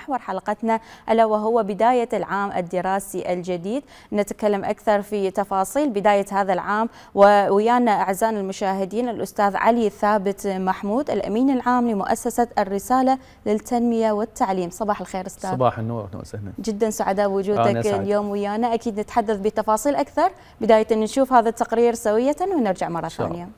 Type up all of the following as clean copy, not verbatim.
محور حلقتنا ألا وهو بداية العام الدراسي الجديد. نتكلم أكثر في تفاصيل بداية هذا العام، ويانا أعزائنا المشاهدين الأستاذ علي ثابت محمود الأمين العام لمؤسسة الرسالة للتنمية والتعليم. صباح الخير أستاذ. صباح النور، أهلا وسهلا. جدا سعداء بوجودك اليوم ويانا. أكيد نتحدث بتفاصيل أكثر. بداية نشوف هذا التقرير سوية ونرجع مرة ثانية.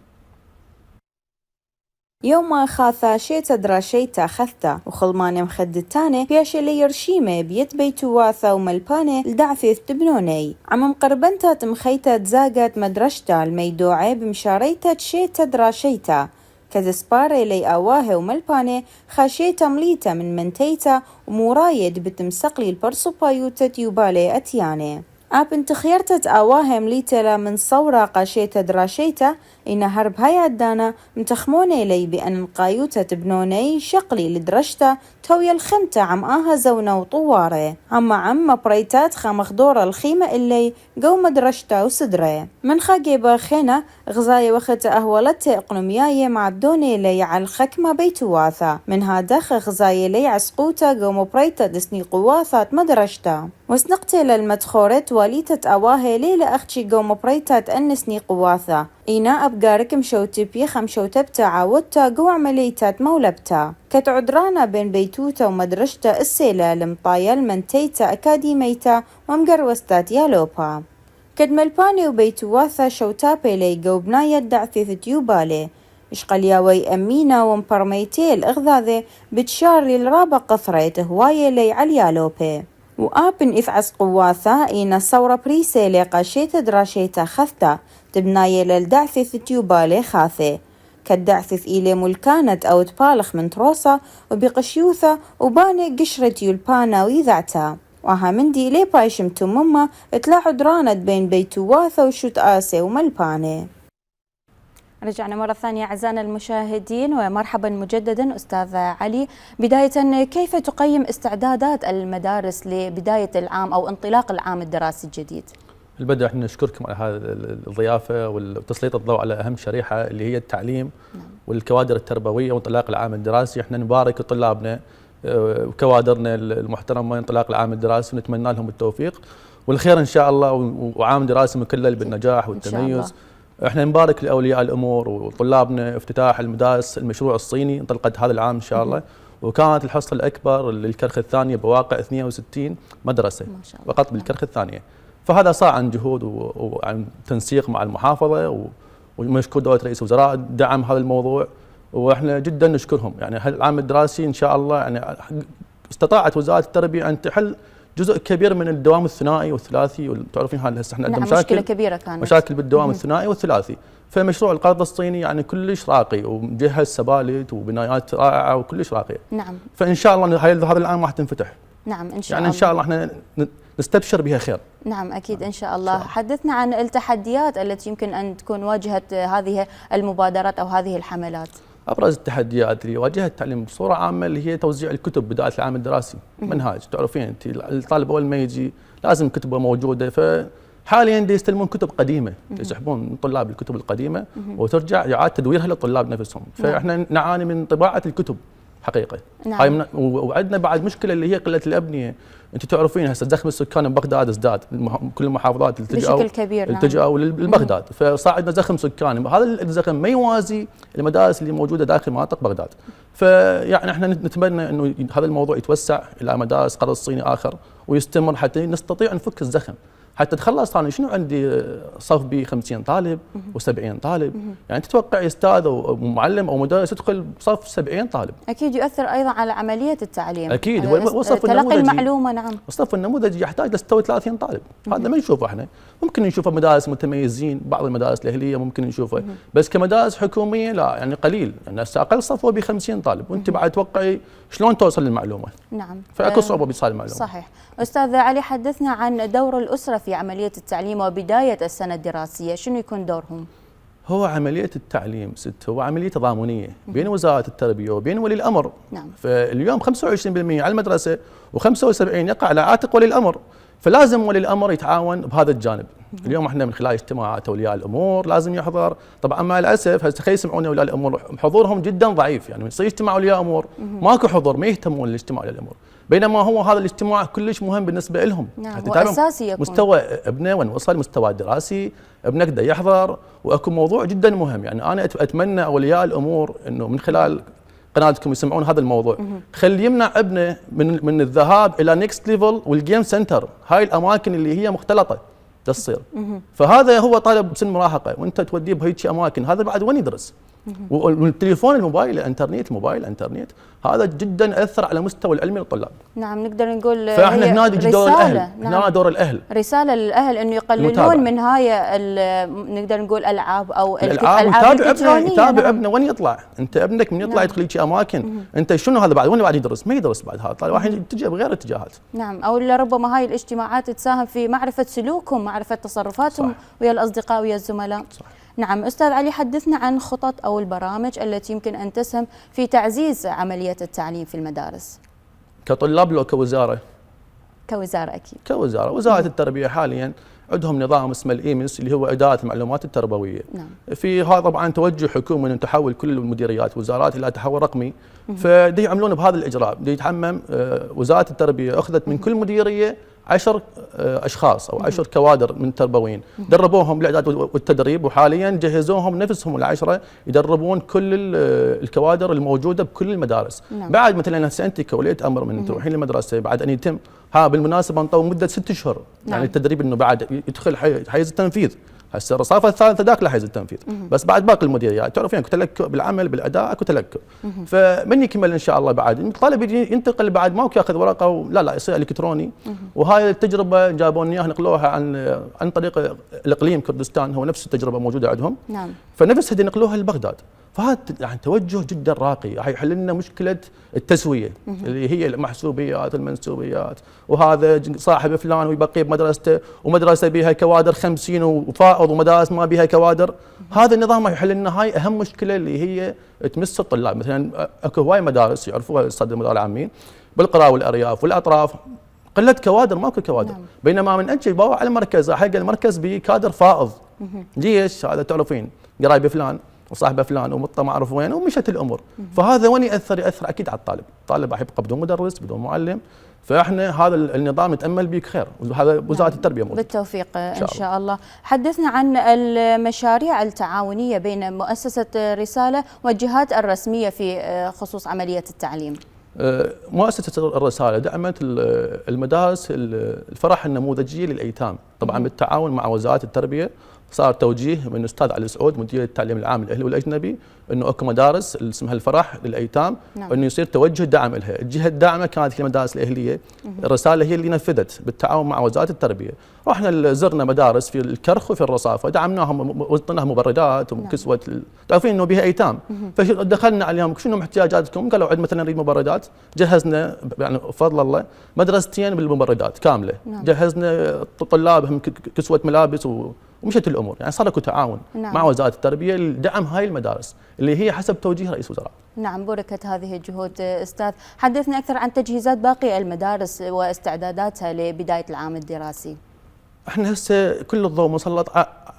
يوم خاثا شيتا دراشيتا خثتا وخلمان مخدتاني بياش اللي يرشيمه بيت بيتو واثا وملباني لدعثيث تبنوني عم مقربنتا تمخيتا تزاقت مدرشتا الميدوعي بمشاريتا شيتا دراشيتا كزسباري لي آواه وملباني خاشيتا مليتا من منتيتا ومورايد بتمسقلي البرسوبايوتا تيوبالي أتياني أبن تخيرتت آواه مليتا من صورة قاشيتا دراشيتا إن هرب هاي عدانا متخموني لي بأن قايوتا تبنوني شقلي لدرشتا تويا الخمتا عم آها زونا وطواري عم بريتات خامخدورة الخيمة اللي قو مدرشتا وسدري من خاقيبا خينا غزاي وقت أهولت اقنمياي معبدوني لي على الخكمة بيتواثا من هادخ غزاي لي عسقوتا قو مبريتا دسني قواثات مدرشتا وسنقتي للمدخورت واليتت أواهي لي لأختشي قو مبريتا تأنسني قواثا إينا أبقارك مشوتي بيخم شوتبتا عاودتا قو عمليتات مولبتا كتعدرانا بين بيتوتا ومدرشتا السيلة لمطايا منتيتا أكاديميتا ومقروستات يالوبا كد ملباني وبيتواثا شوتابي لي قو بنايا الدعثيث تيوبالي إشقلياوي أمينا ومبرميتي الإغذاذي بتشاري الرابع قثريت هواي لي عليالوبي وآبن إفعس قواثا إينا الصورة بريسي لقاشيت دراشيتا خثتا تبنايا للدعثيث تيوبالي خاثي كالدعثيث إلي ملكانت أو تبالخ من تروسا وبقشيوثا وباني قشرة يلبانا ويذعتا وها مندي لي بايشمتو مما اتلاحو درانت بين بيتواثا وشوت آسي وملباني. رجعنا مرة ثانية أعزائنا المشاهدين ومرحبا مجددا أستاذ علي. بداية كيف تقيم استعدادات المدارس لبداية العام أو انطلاق العام الدراسي الجديد؟ البدء احنا نشكركم على هذه الضيافة وتسليط الضوء على أهم شريحة اللي هي التعليم والكوادر التربوية وانطلاق العام الدراسي. احنا نبارك طلابنا وكوادرنا المحترمة انطلاق العام الدراسي ونتمنى لهم التوفيق والخير إن شاء الله وعام دراسي مكلل بالنجاح والتميز. احنا نبارك لاولياء الامور وطلابنا افتتاح المدارس المشروع الصيني انطلقت هذا العام ان شاء الله، وكانت الحصه الاكبر للكرخ الثانيه بواقع 62 مدرسه فقط بالكرخ الثانيه. فهذا صار عن جهود وعن تنسيق مع المحافظه ومشكور دوله رئيس الوزراء دعم هذا الموضوع، واحنا جدا نشكرهم. يعني العام الدراسي ان شاء الله يعني استطاعت وزاره التربيه ان تحل جزء كبير من الدوام الثنائي والثلاثي، وتعرفين هذا هسه احنا عندنا مشكله كبيره كانت مشاكل بالدوام الثنائي والثلاثي. فمشروع القرض الصيني يعني كلش راقي ومجهز سبالت وبنايات رائعه وكلش راقيه. نعم. فان شاء الله هذا العام راح تنفتح. نعم ان شاء الله. يعني ان شاء الله احنا نستبشر بها خير. نعم اكيد ان شاء الله. حدثنا عن التحديات التي يمكن ان تكون واجهت هذه المبادرات او هذه الحملات. ابرز التحديات اللي واجهت التعليم بصوره عامه اللي هي توزيع الكتب بدايه العام الدراسي. منهاج تعرفين انت الطالب اول ما يجي لازم كتبه موجوده، فحاليا يستلمون كتب قديمه يسحبون من طلاب الكتب القديمه وترجع اعاده تدويرها للطلاب نفسهم. فاحنا نعاني من طباعه الكتب حقيقه. نعم. وعندنا بعد مشكله اللي هي قله الابنيه. انت تعرفين هسه زخم السكان ببغداد ازداد، كل المحافظات بشكل كبير التجأوا لبغداد، فصار عندنا زخم سكاني. هذا الزخم ما يوازي المدارس اللي موجوده داخل مناطق بغداد. فيعني احنا نتمنى انه هذا الموضوع يتوسع الى مدارس قرض صيني اخر ويستمر حتى نستطيع نفك الزخم، حتى تخلص. انا شنو عندي صف ب 50 طالب و70 طالب، يعني تتوقع استاذ او معلم او مدرس يدخل بصف 70 طالب. اكيد يؤثر ايضا على عمليه التعليم. اكيد. وصف تلقي المعلومه. نعم. الصف النموذجي يحتاج لستوي 30 طالب، هذا ما نشوفه احنا. ممكن نشوفه مدارس متميزين، بعض المدارس الاهليه ممكن نشوفه، بس كمدارس حكوميه لا، يعني قليل. يعني اقل صف هو ب 50 طالب، وانت بعد توقعي شلون توصل للمعلومه. نعم. فاكو صعوبه بايصال المعلومه. صحيح. استاذ علي حدثنا عن دور الاسره في عمليه التعليم وبدايه السنه الدراسيه، شنو يكون دورهم؟ هو عملية التعليم هو عملية تضامنية بين وزارة التربية وبين ولي الأمر. نعم. فاليوم 25% على المدرسة و75 يقع على عاتق ولي الأمر، فلازم ولي الأمر يتعاون بهذا الجانب. اليوم احنا من خلال اجتماعات اولياء الامور لازم يحضر. طبعا مع الاسف هسه يسمعون اولياء الامور حضورهم جدا ضعيف، يعني يصير اجتماع اولياء امور ماكو حضور، ما يهتمون للاجتماع اولياء الامور. بينما هو هذا الاجتماع كلش مهم بالنسبه لهم. نعم، واساسي يكون مستوى ابنه وين وصل، مستوى الدراسي، ابنك ده يحضر، واكو موضوع جدا مهم. يعني انا اتمنى اولياء الامور انه من خلال قناتكم يسمعون هذا الموضوع، خلي يمنع ابنه من الذهاب الى نيكست ليفل والجيم سنتر، هاي الاماكن اللي هي مختلطه تصير. فهذا هو طالب سن مراهقه وانت توديه بهيك اماكن، هذا بعد وين يدرس؟ والتليفون الموبايل الانترنت، موبايل انترنت، هذا جدا اثر على مستوى العلمي للطلاب. نعم، نقدر نقول فاحنا هنا يجي دور الاهل، هنا دور الاهل، رساله للاهل انه يقللون من هاي نقدر نقول العاب او الالعاب الالكترونيه. يتابع ابنه وين يطلع، انت ابنك من يطلع يدخل شي اماكن، انت شنو هذا بعد وين بعد يدرس؟ ما يدرس بعد، هذا طالب واحد يتجه بغير اتجاهات. نعم، او لربما هاي الاجتماعات تساهم في معرفه سلوكهم، معرفه تصرفاتهم ويا الاصدقاء ويا الزملاء. صح. نعم، أستاذ علي، حدثنا عن خطط أو البرامج التي يمكن أن تسهم في تعزيز عملية التعليم في المدارس. كطلاب لو كوزارة؟ كوزارة أكيد. كوزارة، وزارة التربية حاليا عندهم نظام اسمه الإيمنس اللي هو إدارة المعلومات التربوية. نعم. في هذا طبعا توجه حكومي أن تحول كل المديريات وزارات إلى تحول رقمي، فدي يعملون بهذا الإجراء، دي يتحمم وزارة التربية أخذت من كل مديرية 10 أشخاص أو 10 كوادر من تربويين، دربوهم بالإعداد والتدريب، وحاليا جهزوهم نفسهم ال10 يدربون كل الكوادر الموجودة بكل المدارس. نعم. بعد مثلا هسه أنت كولية أمر من تروحين المدرسة بعد أن يتم بالمناسبة نطول مدة 6 أشهر. نعم. يعني التدريب أنه بعد يدخل حيز التنفيذ. هسه الرصافه الثالثه داخله حيز التنفيذ، بس بعد باقي المديريات تعرفين اكو تلكؤ بالعمل بالاداء، اكو تلكؤ. فمن يكمل ان شاء الله بعد الطالب يجي ينتقل بعد ما ياخذ ورقه لا يصير الكتروني. وهاي التجربه جابوا لنا اياها نقلوها عن طريق الاقليم كردستان، هو نفس التجربه موجوده عندهم. نعم. فنفس هذه نقلوها لبغداد. فهذا يعني توجه جدا راقي، يحل لنا مشكله التسويه اللي هي المحسوبيات المنسوبيات، وهذا صاحب فلان ويبقي بمدرسته ومدرسه بها كوادر 50 وفائض ومدارس ما بها كوادر. هذا النظام يحل لنا هاي اهم مشكله اللي هي تمس الطلاب. مثلا اكو هواي مدارس يعرفوها الصدر المدارس العامين بالقرى والارياف والاطراف قله كوادر، ماكو كوادر. نعم. بينما من انت باوع على المركز حق المركز بكادر فائض. ليش؟ هذا تعرفين قرايب فلان وصاحبه فلان ومطه ما اعرف وين ومشت الامور. فهذا وين ياثر اكيد على الطالب، الطالب راح يبقى بدون مدرس بدون معلم. فاحنا هذا النظام نتامل به خير، وهذا وزاره التربيه موجود. بالتوفيق ان شاء الله. حدثنا عن المشاريع التعاونيه بين مؤسسه رساله والجهات الرسميه في خصوص عمليه التعليم. مؤسسه الرساله دعمت المدارس الفرح النموذجيه للايتام، طبعا بالتعاون مع وزاره التربيه. صار توجيه من الاستاذ علي سعود مدير التعليم العام الاهلي والاجنبي انه اكو مدارس اسمها الفرح للايتام. نعم. انه يصير توجه دعم لها، الجهه الداعمه كانت هي المدارس الاهليه. الرساله هي اللي نفذت بالتعاون مع وزاره التربيه. رحنا زرنا مدارس في الكرخ وفي الرصافه، دعمناهم وعطيناهم مبردات وكسوه. تعرفين انه بها ايتام، فدخلنا عليهم شنو احتياجاتكم؟ قالوا عندنا مثلا نريد مبردات، جهزنا يعني بفضل الله مدرستين بالمبردات كامله. نعم. جهزنا طلابهم كسوه ملابس ومشت الامور، يعني صار اكو تعاون. نعم. مع وزاره التربيه لدعم هاي المدارس اللي هي حسب توجيه رئيس الوزراء. نعم، بركت هذه الجهود. استاذ، حدثنا اكثر عن تجهيزات باقي المدارس واستعداداتها لبدايه العام الدراسي. احنا هسه كل الضوء مسلط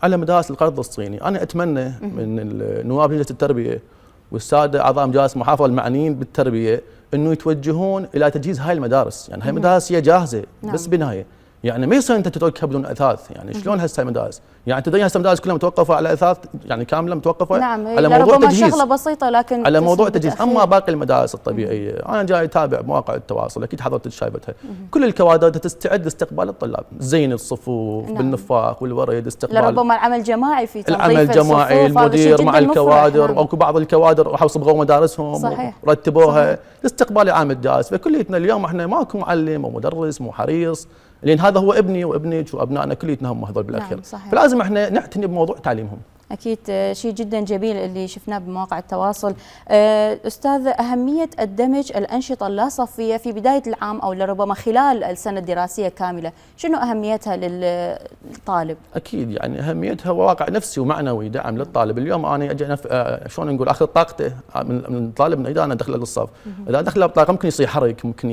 على مدارس القرض الصيني، انا اتمنى من النواب لجنه التربيه والساده اعضاء مجالس المحافظه المعنيين بالتربيه انه يتوجهون الى تجهيز هاي المدارس، يعني هاي المدارس هي جاهزه. نعم. بس بنايه يعني ما يصير انت تتركها بدون اثاث، يعني شلون هسه المدارس؟ يعني تدري هسه المدارس كلها متوقفه على اثاث، يعني كامله متوقفه. نعم. على موضوع تجهيز، شغله بسيطه لكن على موضوع تجهيز. اما باقي المدارس الطبيعيه انا جاي اتابع مواقع التواصل، اكيد حضرتك شايفتها، كل الكوادر تستعد لاستقبال الطلاب، زين الصفوف. نعم. بالنفاق والورد، استقبال لربما العمل الجماعي في تنظيف العمل الجماعي، المدير مع الكوادر. نعم. واكو بعض الكوادر راحوا صبغوا مدارسهم. صحيح. ورتبوها لاستقبال العام الدارس. فكليتنا اليوم احنا ماكو معلم ومدرس مو حريص، لان هذا هو ابني وابنك وابنائنا كليتنا هم هذول بالاخير. نعم. فلازم احنا نعتني بموضوع تعليمهم. أكيد شيء جدا جميل اللي شفناه بمواقع التواصل. أستاذ، أهمية الدمج الأنشطة اللاصفية في بداية العام أو لربما خلال السنة الدراسية كاملة، شنو أهميتها للطالب؟ أكيد يعني أهميتها واقع نفسي ومعنوي، دعم للطالب. اليوم أنا أجي شلون نقول أخذ طاقته من الطالب إذا أنا دخل للصف، إذا دخل بطاقة ممكن يصير حرك، ممكن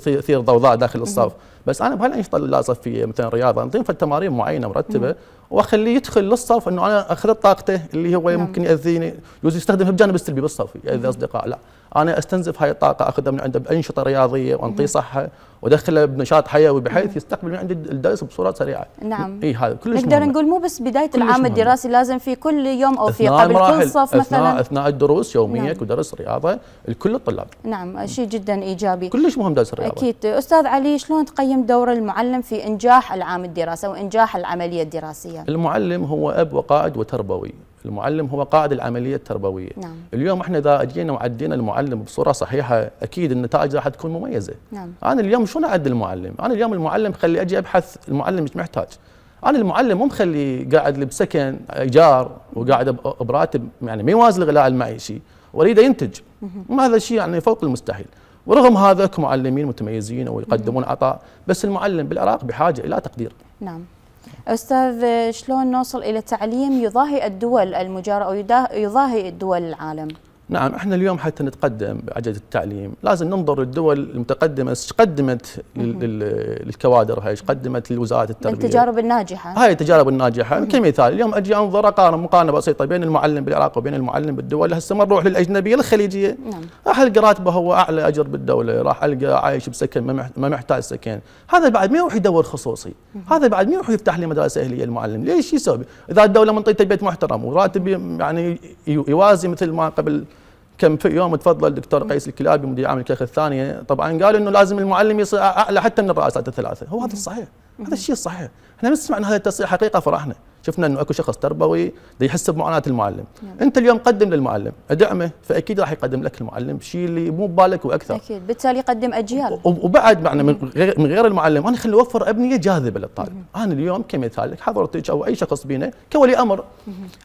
يصير ضوضاء داخل الصف، بس أنا بهالأنشطة اللاصفية مثلا رياضة نظيم تمارين معينة مرتبة واخليه يدخل للصف، انه انا اخذت طاقته اللي هو. نعم. ممكن ياذيني، يستخدمها بجانب السلبي بالصف، ياذي اصدقاء. لا، انا استنزف هاي الطاقه اخذها من عنده بانشطه رياضيه وانطيه صحه وادخله بنشاط حيوي بحيث يستقبل من عندي الدرس بصوره سريعه. نعم. اي هذا كلش نقدر مهم. نقول مو بس بدايه العام الدراسي، لازم في كل يوم او في قبل كل صف مثلا اثناء الدروس يوميا. نعم. ودرس رياضه لكل الطلاب. نعم، شيء جدا ايجابي. كلش مهم درس الرياضه. اكيد. استاذ علي، شلون تقيم دور المعلم في انجاح العام الدراسي وانجاح العمليه الدراسيه؟ المعلم هو اب وقائد وتربوي. المعلم هو قائد العمليه التربويه. نعم. اليوم احنا اذا اجينا وعدينا المعلم بصوره صحيحه اكيد النتائج راح تكون مميزه. نعم. انا اليوم شلون اعدل المعلم؟ انا اليوم المعلم خلي اجي ابحث المعلم مش محتاج. انا المعلم مو مخلي قاعد لي بسكن ايجار وقاعد براتب يعني ما يوازي الغلاء المعيشي واريده ينتج. هذا الشيء يعني فوق المستحيل. ورغم هذا اكو معلمين متميزين ويقدمون عطاء، بس المعلم بالعراق بحاجه الى تقدير. نعم. أستاذ، شلون نوصل إلى تعليم يضاهي الدول المجاورة أو يضاهي الدول العالم؟ نعم، احنا اليوم حتى نتقدم بعجلة التعليم لازم ننظر للدول المتقدمة ايش قدمت للكوادر، هاي ايش قدمت لوزارة التربية، التجارب الناجحة. هاي التجارب الناجحة. كمثال اليوم اجي انظر اقارن مقارنة بسيطة بين المعلم بالعراق وبين المعلم بالدول. هسه ما نروح للاجنبية الخليجية، نعم. راح القى راتبه هو اعلى اجر بالدولة، راح القى عايش بسكن ما محتاج سكن. هذا بعد ما يروح يدور خصوصي، هذا بعد ما يروح يفتح لي مدرسة أهلية المعلم. ليش يسوي؟ اذا الدولة منطيته بيت محترم وراتب يعني يوازي مثل ما قبل كم في يوم تفضل الدكتور قيس الكلابي مدير عام الكيخ الثانيه، طبعا قال انه لازم المعلم يصير اعلى حتى من الرئاسات الثلاثه. هو هذا الصحيح، هذا الشيء الصحيح. احنا بس سمعنا هذا التصريح حقيقه فرحنا، شفنا انه اكو شخص تربوي يحس بمعاناه المعلم. انت اليوم قدم للمعلم، ادعمه، فاكيد راح يقدم لك المعلم شيء اللي مو ببالك واكثر. اكيد، بالتالي يقدم اجيال. وبعد معنا من غير المعلم، انا خلي اوفر ابنيه جاذبه للطالب. انا اليوم كمثال حضرتك او اي شخص بينا كولي امر،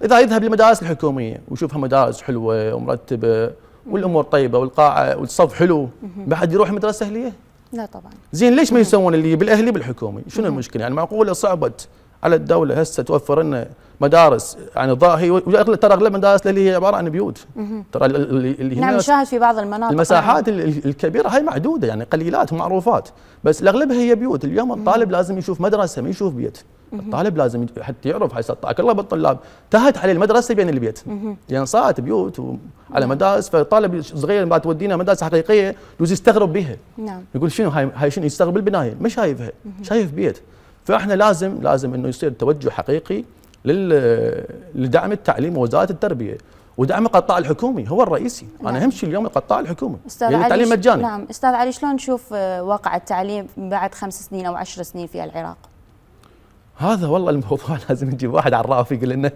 اذا يذهب للمدارس الحكوميه ويشوفها مدارس حلوه ومرتبه والامور طيبه والقاعه والصف حلو، بعد يروح مدرسه اهليه؟ لا طبعا. زين ليش ما يسوون اللي بالاهلي بالحكومي؟ شنو المشكله؟ يعني معقوله صعبت على الدوله هسه توفر لنا مدارس يعني ضاهي، ترى اغلب المدارس اللي هي عباره عن بيوت. ترى اللي نعم، نشاهد في بعض المناطق المساحات الكبيره هاي معدوده، يعني قليلات ومعروفات، بس الاغلب هي بيوت. اليوم الطالب لازم يشوف مدرسه ما يشوف بيت. الطالب لازم حتى يعرف، هاي صارت اغلب الطلاب تهت عليه المدرسه بين البيت، يعني صارت بيوت على مدارس، فالطالب صغير بعد تودينا مدرسه حقيقيه يجوز يستغرب بها. نعم. يقول شنو هاي شنو، يستغرب البنايه ما شايفها، شايف بيت. فاحنا لازم انه يصير توجه حقيقي لدعم التعليم ووزاره التربيه ودعم القطاع الحكومي هو الرئيسي. نعم. انا اهم شيء اليوم القطاع الحكومي، يعني التعليم مجاني. نعم. استاذ علي، شلون نشوف واقع التعليم بعد 5 سنين او 10 سنين في العراق؟ هذا والله الموضوع لازم نجيب واحد عراف يقول لنا.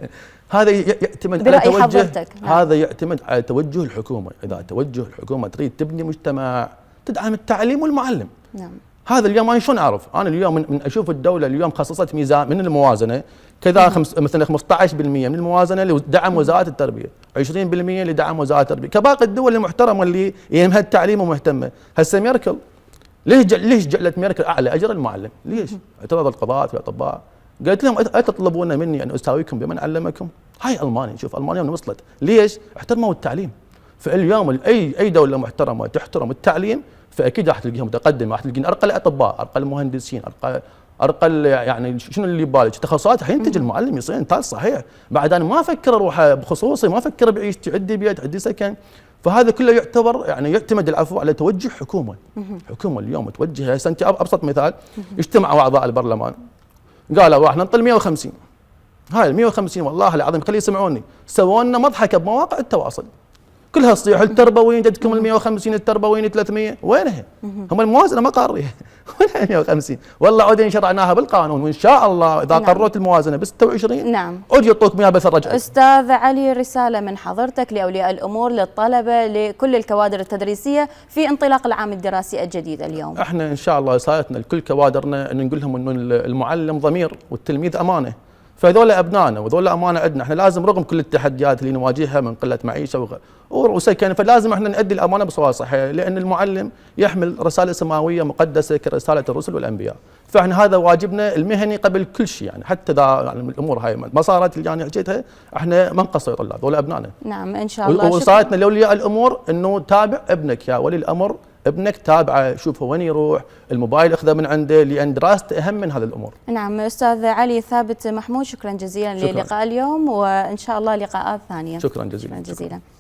هذا يعتمد على توجه حضرتك. نعم. هذا يعتمد على توجه الحكومه. اذا توجه الحكومه تريد تبني مجتمع تدعم التعليم والمعلم. نعم. هذا اليوم انا شلون اعرف؟ انا اليوم من اشوف الدوله اليوم خصصت ميزان من الموازنه كذا مثلا 15% من الموازنه لدعم وزاره التربيه، 20% لدعم وزاره التربيه، كباقي الدول المحترمه اللي يهمها التعليم ومهتمه. هسه ميركل ليش جعلت ميركل اعلى اجر المعلم؟ ليش؟ اعترض القضاة والاطباء، قالت لهم أتطلبون مني ان اساويكم بمن علمكم؟ هاي المانيا، شوف المانيا وين وصلت، ليش؟ احترموا التعليم. فاليوم اي دوله محترمه تحترم التعليم فاكيد راح تلقيها متقدمه، راح تلقين ارقى الاطباء، ارقى المهندسين، ارقى يعني شنو اللي ببالك تخصصات حينتج المعلم يصير انتاج صحيح. بعد انا ما افكر اروح بخصوصي، ما افكر بعيش عندي بيت عندي سكن. فهذا كله يعتبر يعني يعتمد العفو على توجه حكومه. حكومه اليوم توجه. هسه انت ابسط مثال، اجتمعوا اعضاء البرلمان قالوا راح ننطي 150، هاي ال 150 والله العظيم خليه يسمعوني، سووا لنا مضحكه بمواقع التواصل كلها تصيح التربويين جدكم ال 150 التربويين 300 وينها؟ هم الموازنه ما قاريه وين 150؟ والله عودين شرعناها بالقانون وان شاء الله اذا قررت الموازنه ب 26 نعم عود يعطوك اياها بس الرجعه. استاذ علي، رساله من حضرتك لاولياء الامور، للطلبه، لكل الكوادر التدريسيه في انطلاق العام الدراسي الجديد اليوم. احنا ان شاء الله رسالتنا لكل كوادرنا ان نقول لهم انه المعلم ضمير والتلميذ امانه، فهذول ابنائنا وهذول امانه عندنا. احنا لازم رغم كل التحديات اللي نواجهها من قله معيشه وسكن، فلازم احنا نؤدي الامانه بصوره صحيحه، لان المعلم يحمل رساله سماويه مقدسه كرساله الرسل والانبياء. فاحنا هذا واجبنا المهني قبل كل شيء، يعني حتى اذا يعني الامور هاي ما صارت اللي انا حكيتها احنا ما نقصر يا طلاب، هذول ابنائنا. نعم ان شاء الله. ووصايتنا لاولياء الامور انه تابع ابنك يا ولي الامر، ابنك تابعه، شوفه وين يروح، الموبايل اخذه من عنده، لان دراسته اهم من هذه الامور. نعم استاذ علي ثابت محمود، شكرا جزيلا للقاء اليوم، وان شاء الله لقاءات ثانيه. شكرا جزيلا. شكرا جزيلا.